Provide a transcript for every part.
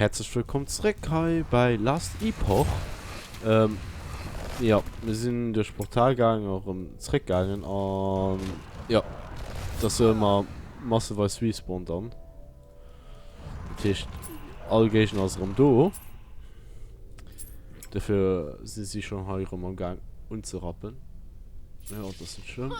Häerzlech wëllkomm zréck hei bei Last Epoch. Ähm, jo, mir sinn duerch d'Portal gaangen, och erëm zréck gaangen an jo, dat ass jo ëmmer masseweis Respawn dann. Dat heescht, all Géigner ass erëm do. Dofir si si schonn hei erëm am Gaang unzerappen. Jo, dat ass net schlëmm.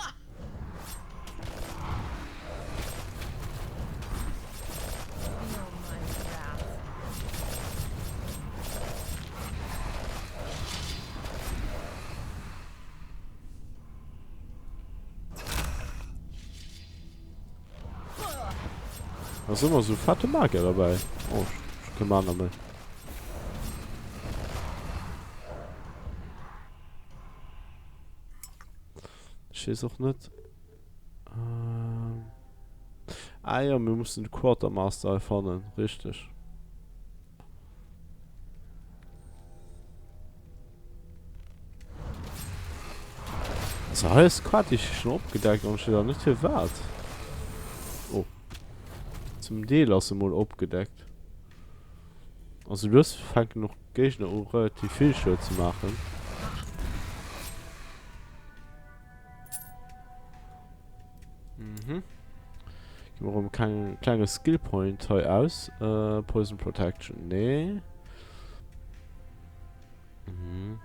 Ass ëmmer sou fette Magier derbäi. Oh, ech hu kee Mana méi. Ech weess och net. Ähm. Ah ja, mir mussen de Quartermaster hei fannen. Richteg. Also hei ass quasi schon opgedeckt an ech weess net firwat. Oh. Zum Deel ass emol opgedeckt. Also lues fänken och Géigner u relativ vill Schued ze maachen. Mhm. Ginn mer erëm keng klenge Skill Point hei aus. Äh, Poison Protection, nee. Mhm.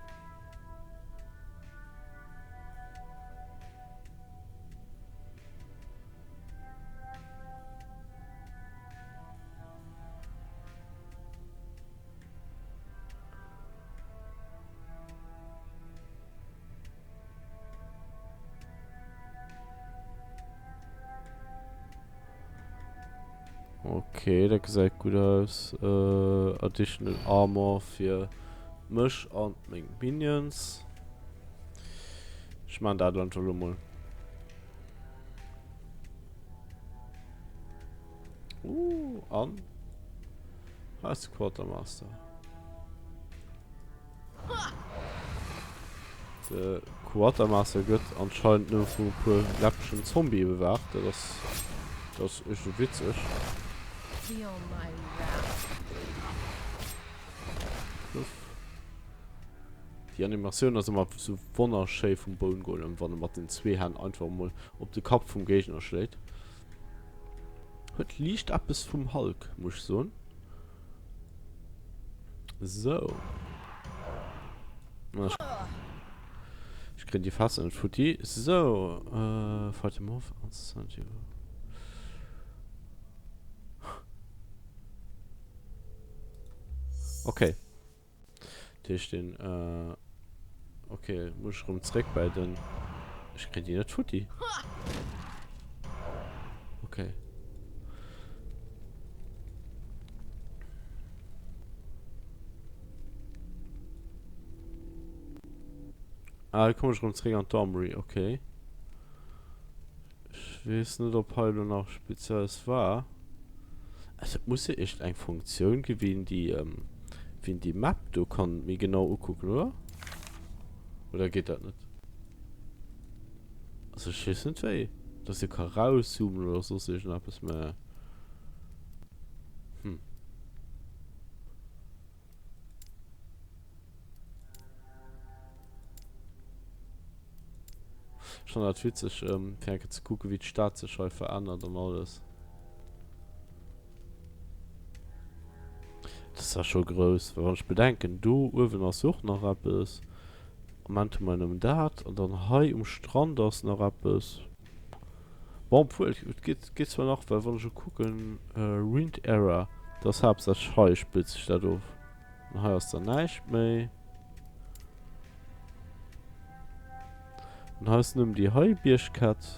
Okay, dat gesäit gutt aus. Äh, additional Armor fir mech an meng Minions. Ech man dat einfach lo mol. Uh, an? Hei ass de Quartermaster. De Quartermaster gëtt anscheinend nëmme vun e puer läppchen Zombië bewaacht. Dat ass, dat ass iergendwéi witzeg. Uff. Déi Animatioun ass ëmmer sou wonnerschéi vum Bone Golem, wann e mat den zwee Hänn einfach emol op de Kapp vum Géigner schléit. Huet liicht eppes vum Hulk, muss ech soen. Sou. Ech kréien déi Fässer net futti. Sou, äh, fight him off. Okay. Dat heescht den, äh, okay, muss ech erëm zréck bei den, ech kréien déi net futti. Okay. Ah, da komme ech erëm zréck an d'Armory, okay. Ech weess net op hei elo nach spezielles war. Also et muss jo iergend eng Funktioun gi wien déi wien déi Map do kann méi genau ukucken oder? Oder geet dat net? Also ech weess net wéi dass ee ka rauszoomen oder soss iergend eppes mä hm. Ech fannen dat witzeg fir eng Kéier ze kucken wéi d'Stad sech hei verännert an alles. Dat ass ja scho grouss, well wann ech bedenken do uewen ass jo och nach eppes. Am Moment hu mer nëmmen dat an dann hei um Strand ass nach eppes. Bon obwuel et geet geet zwar nach, well wann ech elo kucken Ruined Era, dat ass haaptsächlech hei spillt sech dat of. An hei ass dann näischt méi. An hei ass nëmmen déi hei Biergkett,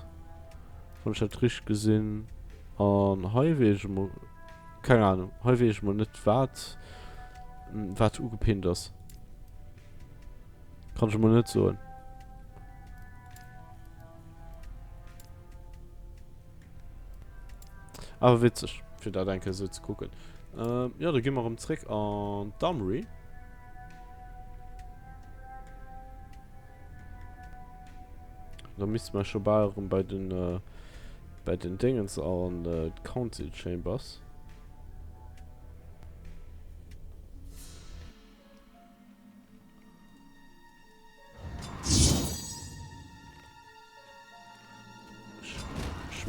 wann ech dat richteg gesinn. An hei weess ech emol, keng Ahnung, hei weess ech emol net wat wat ugepinnt ass. Kann ech emol net soen. Awer witzeg, fir dat eng Kéier esou ze kucken. Ähm, jo, da gi mer erëm zréck an d'Armory. Da misste mer scho bal erëm bei den, äh, bei den Dingens an äh, d'Council Chambers.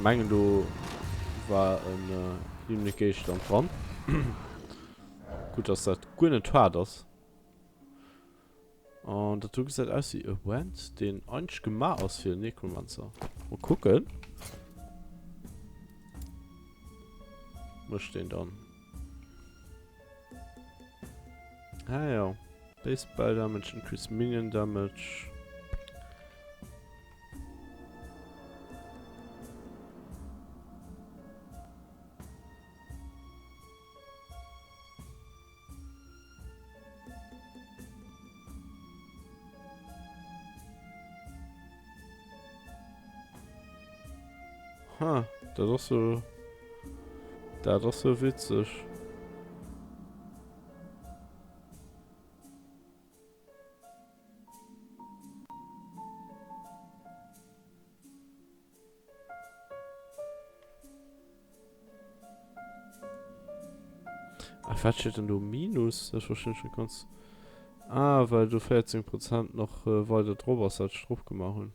mengen do war en unique Géigestand dran. Gutt dass dat guer net haart ass. An dat do gesäit aus wéi e Wand, deen eigentlech gemaach ass fir Necromancer. Mol kucken. Mécht deen dann? Ah ja. Base Spell Damage, Increase Minion Damage. Ha, dat ass jo, dat ass jo witzeg. A wat steet denn do Minus? Dat verstinn ech net ganz. Ah, well do 14 Prozent nach weider drop ass, wat ech drop gemaach hunn.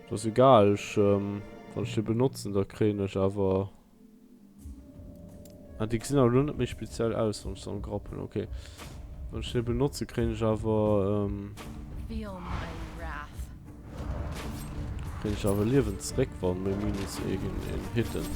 Dat ass egal, ech, wann ech dee benotzen, da kréien ech awer. Ah, déi gesinn awer elo net méi speziell aus, wann ech se am Grapp hunn. Okay. Wann ech déi benotze, kréien ech awer, ähm, kréien ech awer Liewen zréck, wann meng Minions iergendeen hitten.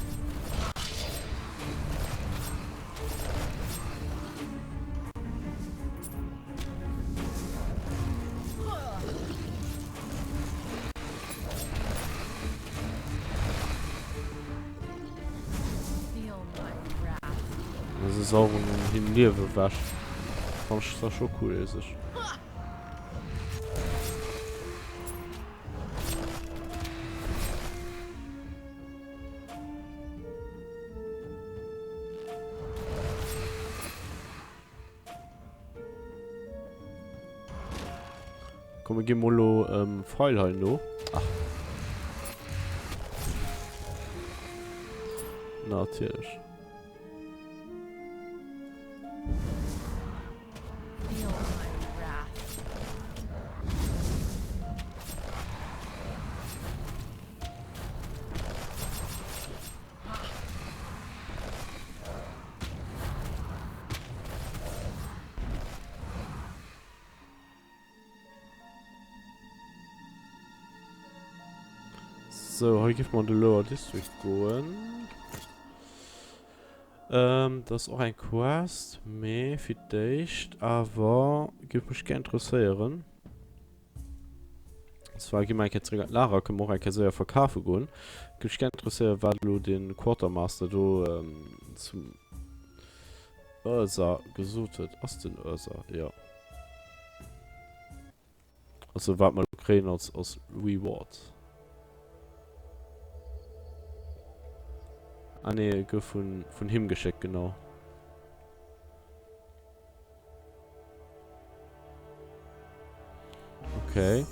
Se saugen him Liewe wech. Fand ech zwar scho cool u sech. Komm mir gi mol lo ähm, Pfeil hei no. Ach. Natierlech. Sou, hei géife mer an de Lower District goen. Ähm, dat ass och eng Quest, mee fir d'éischt awer géif mech gär interesséieren. Und zwar gi mer eng Kéier zréck an d'Lager, kënne mer och eng Kéier séier verkafe goen. Géif mech gär interesséieren, wat elo de Quartermaster do zum Urza gesot huet. Ass den Urza? Jo. Also wat mer elo kréien als, als Reward. Ah nee, gouf vun, vun him geschéckt, genau. Okay.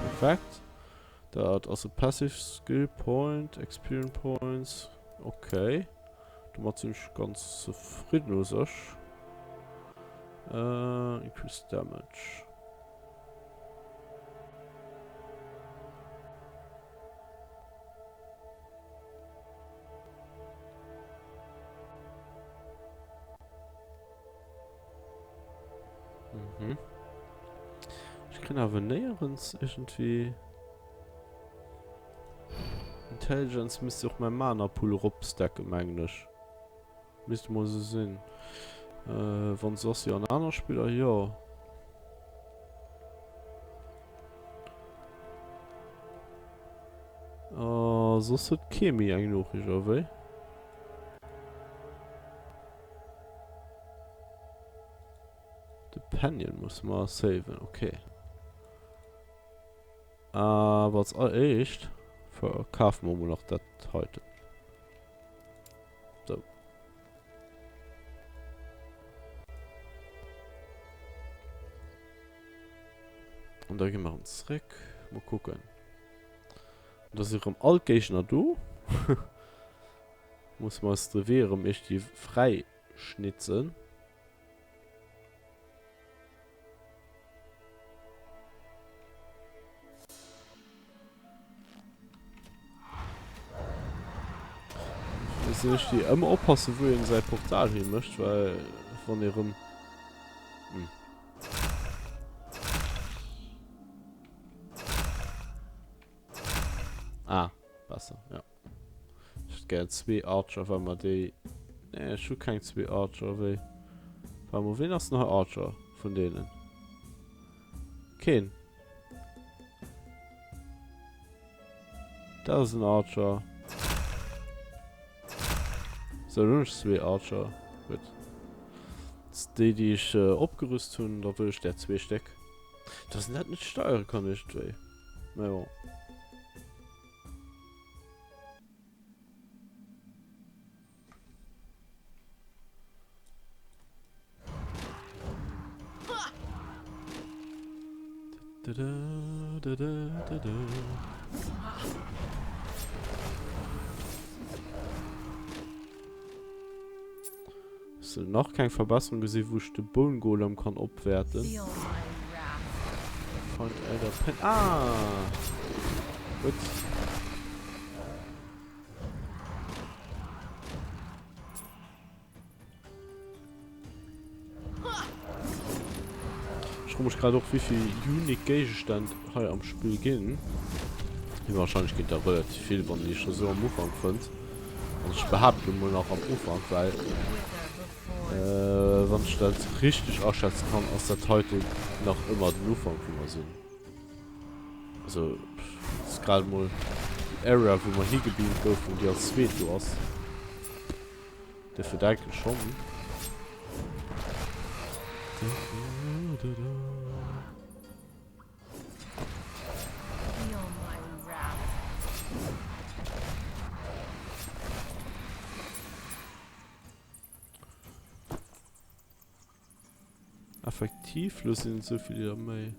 Perfekt. Dat ass e Passive Skill Point, Experience Points. Okay. Domat sinn ech ganz zefridden u sech. Äh, increase Damage. Mhm. Ech kréien awer néierens irgendwie... Intelligence misst och mäi Mana Pool eropstacken, mengen ech. Misst emol esou sinn. Äh, wann soss jo an aner Spiller, jo. A soss huet kee méi eng Noochricht, oder wéi? De Penyon musse mer saven, okay. Awer als alleréischt verkafe mer mol nach dat heiten. Sou. An da gi mer erëm zréck. Mol kucken. Da si rëm all d'Géigner do. Musse mer eis de Wee erëm iergendwéi fräi schnitzen. sinn ech déi ëmmer oppassen wou een säi Portal hi mécht, well wann ee rëm hm. Ah, besser, ja. Ech hätt gär zwee Archer, well mer déi... Nee, ech hu keng zwee Archer, wéi... Warte mol, ween ass denn hei Archer vun deenen? Keen. Dat ass en Archer. Sou, lo hunn ech zwee Archer. Gutt. Déi, déi ech opgerüst hunn, da wëll ech där zwee Stéck. Dass en dat net steiere kann iergendwéi. Mä bon. Hast du nach keng Verbesserung gesehen, wo ich de Bone Golem kann opwerten? Find Elder Pen. Ah! Gut. Ech froe mech grad och wéivill unique Géigestänn hei am Spill ginn. Mee wahrscheinlech ginn der relativ vill wann een déi scho sou am Ufank fënnt. Also ech behaapten mol nach am Ufank, well wann ech dat richteg aschätze kann ass dat heiten nach ëmmer den Ufank wou mer sinn. Also ass grad mol déi Area wou mer higebeamt goufen déi als zweet do ass. Dofir denken ech schonn. Effektiv, lo sinn et souvill der méi.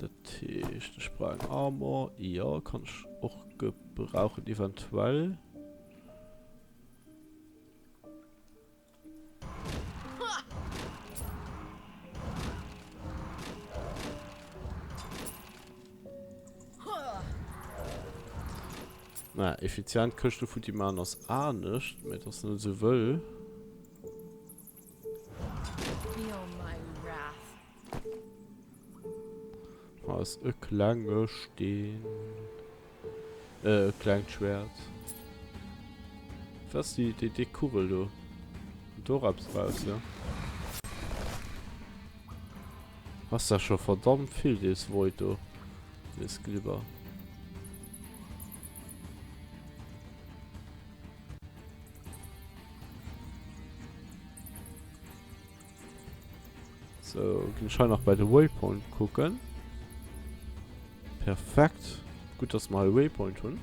Dat heescht, ech brauch eng Armor. Jo, kann ech och gebrauchen eventuell. Naja, effizient Këschte futti maachen ass anescht, mee et ass net esou wëll. Ass e klenge Steen. Äh, e klengt Schwert. Was ass déi, déi déck Kugel do? Kommt do och eppes raus, ja? Ass da scho verdammt vill, dees Void do. Dees Glibber. So, ginn ech hei nach bei de Waypoint kucken. Perfekt. Gutt, dass mer hei e Waypoint hunn.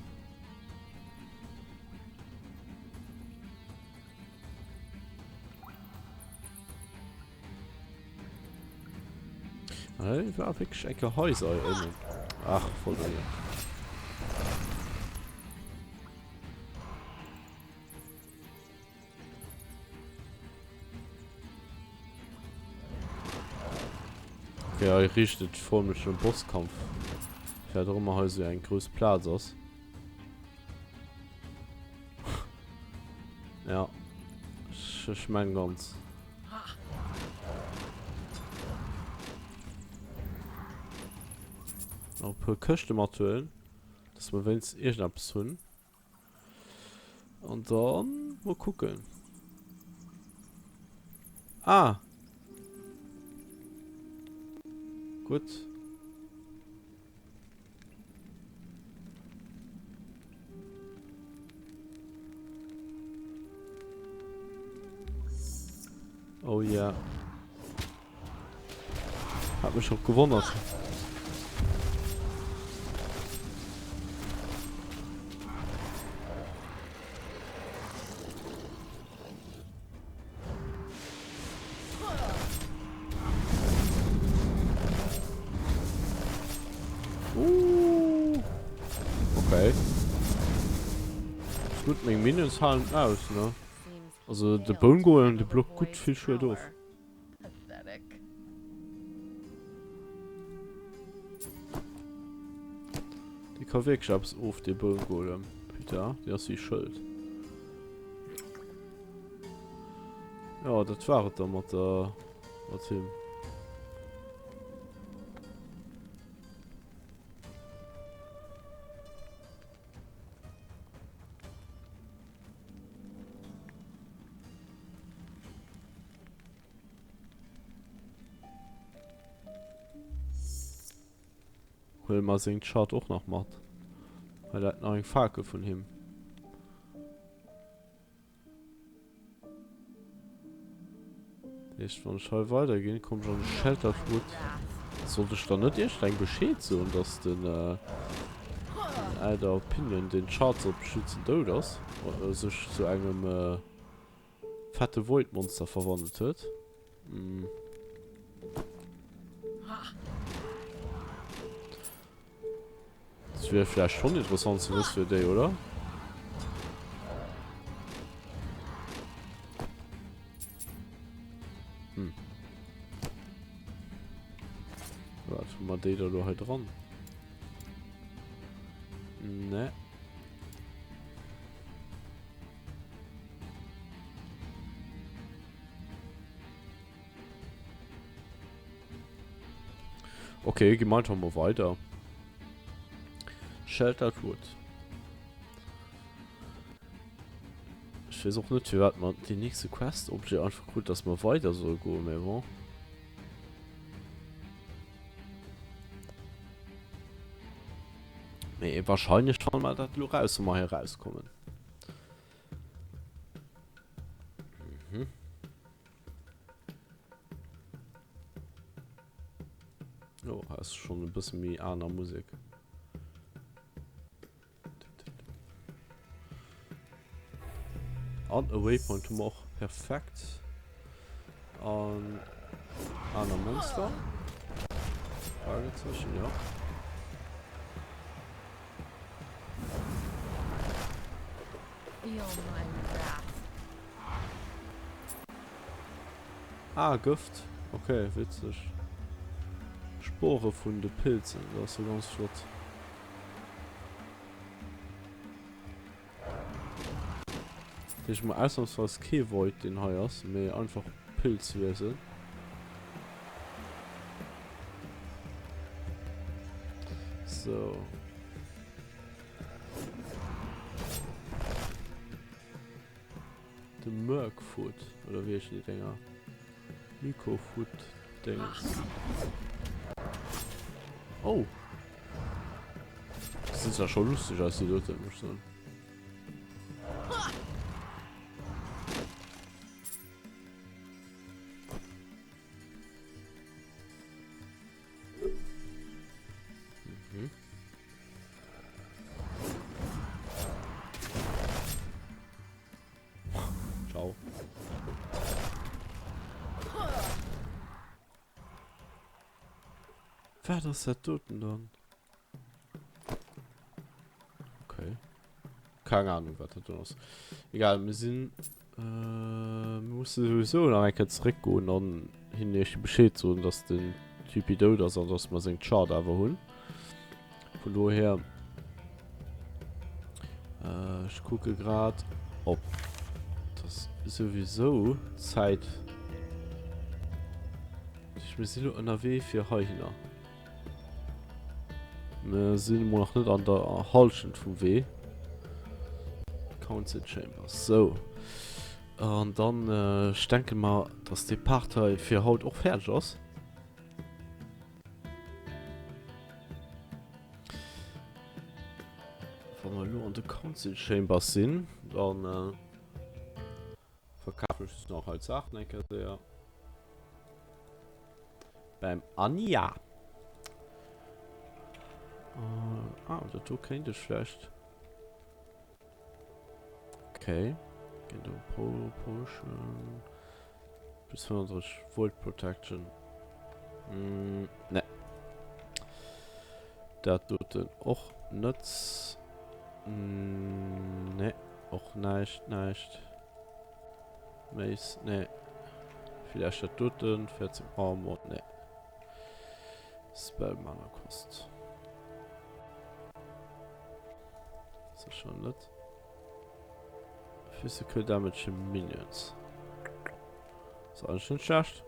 Hei war wirklich eng Häuser hier ënnen. Ach, voll daneben. Okay, hei riecht et förmlech no Bosskampf. Firwat och ëmmer hei esou eng grouss Plaz ass. Ja, ech, ech meng ganz. Nach e puer Këschte mathuelen, dass mer wéinstens iergendeppes hunn. An dann mal kucken. Ah! Gutt. Oh yeah. Hat mech och gewonnert. Uh. Okay. Ist gut, meng Minions halen aus, ne? Also de Bone Golem, de blockt gutt vill Schued of. Dee ka wierklech eppes of, dee Bone Golem. Putain, dee ass wéi e Schëld. Jo, dat war et da mat der, mat him. Huele mer seng Chart och nach mat. Hei läit nach eng Fakel vun him. Dat heescht, wann ech hei weiderginn, kommen ech an de Sheltered Wood. Sollt ech dann net iergendengem Bescheed soen, dass den Elder Opinion, deen d'Chart sollt beschützen, dout ass? Oder sech zu engem fette Void-Monster verwandelt huet? Hm. Das wäre vielleicht schon interessant zu wissen für déi, oder? Hm. Wat hu mer déi da lo hei dran? Ne. Okay, gi mer einfach mol weider. Sheltered Wood. Ech weess och net firwat mer déi nächste Quest Objet einfach krut, dass mer weider solle goen, mä bon. Mee wahrscheinlech fanne mer dat elo raus, wa mer hei rauskommen. Mhm. Oh, hei ass schon e bësse méi aner Musek. An e Waypoint hu mer och. Perfekt. An aner Monster. Fragezeichen, ja. Ah, Gëft. Ok, witzeg. Spore vun de Pilzen, dat ass jo ganz flott. Dat heescht mol ausnahmsweis kee Void, deen hei ass, mee einfach Pilzwiesen. So. De Merkfoot, oder wéi heeschen déi Dénger? Mycofoot-Déngens. Oh! Das sieht ja schon lustig aus, die Leute, muss ich sagen. Mhm. Ciao. Wat ass dat doten dann? Okay. Keng Ahnung, wat dat do ass. Egal, mir sinn... Äh, mir musse sowieso nach eng Kéier zeréckgoen an hinnen iech Bescheed soen, dass den Typi dout ass an dass mer seng Chart awer hunn. Vun dohier... Äh, ech kucke grad, ob das sowieso Zäit... Mir sinn elo ënnerwee fir heihinner. Mir sinn emol nach net an der Halschent vum Wee. Council Chambers. So. An dann, äh, ech denke mer, dass dee Part hei fir haut och fäerdeg ass. Wa mer elo an de Council Chambers sinn, dann äh, verkafen ech just nach hei d'Saachen eng Kéier séier. Beim Anja. Äh, ah, dat do kéint ech vläicht. Okay. Géint do Po Potion. Plus 35 Void Protection. Mm, ne. Dat doten och net. Mm, ne, och näischt, näischt. Mace, nee. Vielleicht dat doten, 14 Armor, nee. Spell Mana Cost. Sécher net. Physical Damage to Minions. Ass eigentlech net schlecht.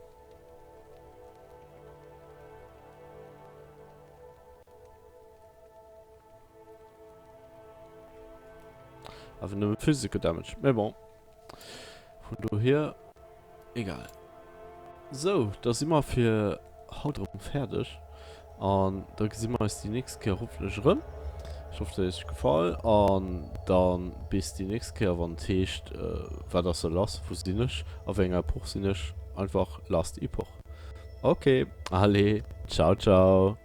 Awer nëmme Physical Damage. Mee bon. Vun dohier egal. Sou, da si mer fir haut erëm fäerdeg. An da gesi mer eis déi nächst Kéier hoffentlech erëm. Ech hoffen, et huet iech gefall. An da bis déi nächst Kéier, wann et heescht, Wat ass da lass? Wou sinn ech? A wéi enger Epoch sinn ech? Einfach Last Epoch. Ok, allez, ciao, ciao.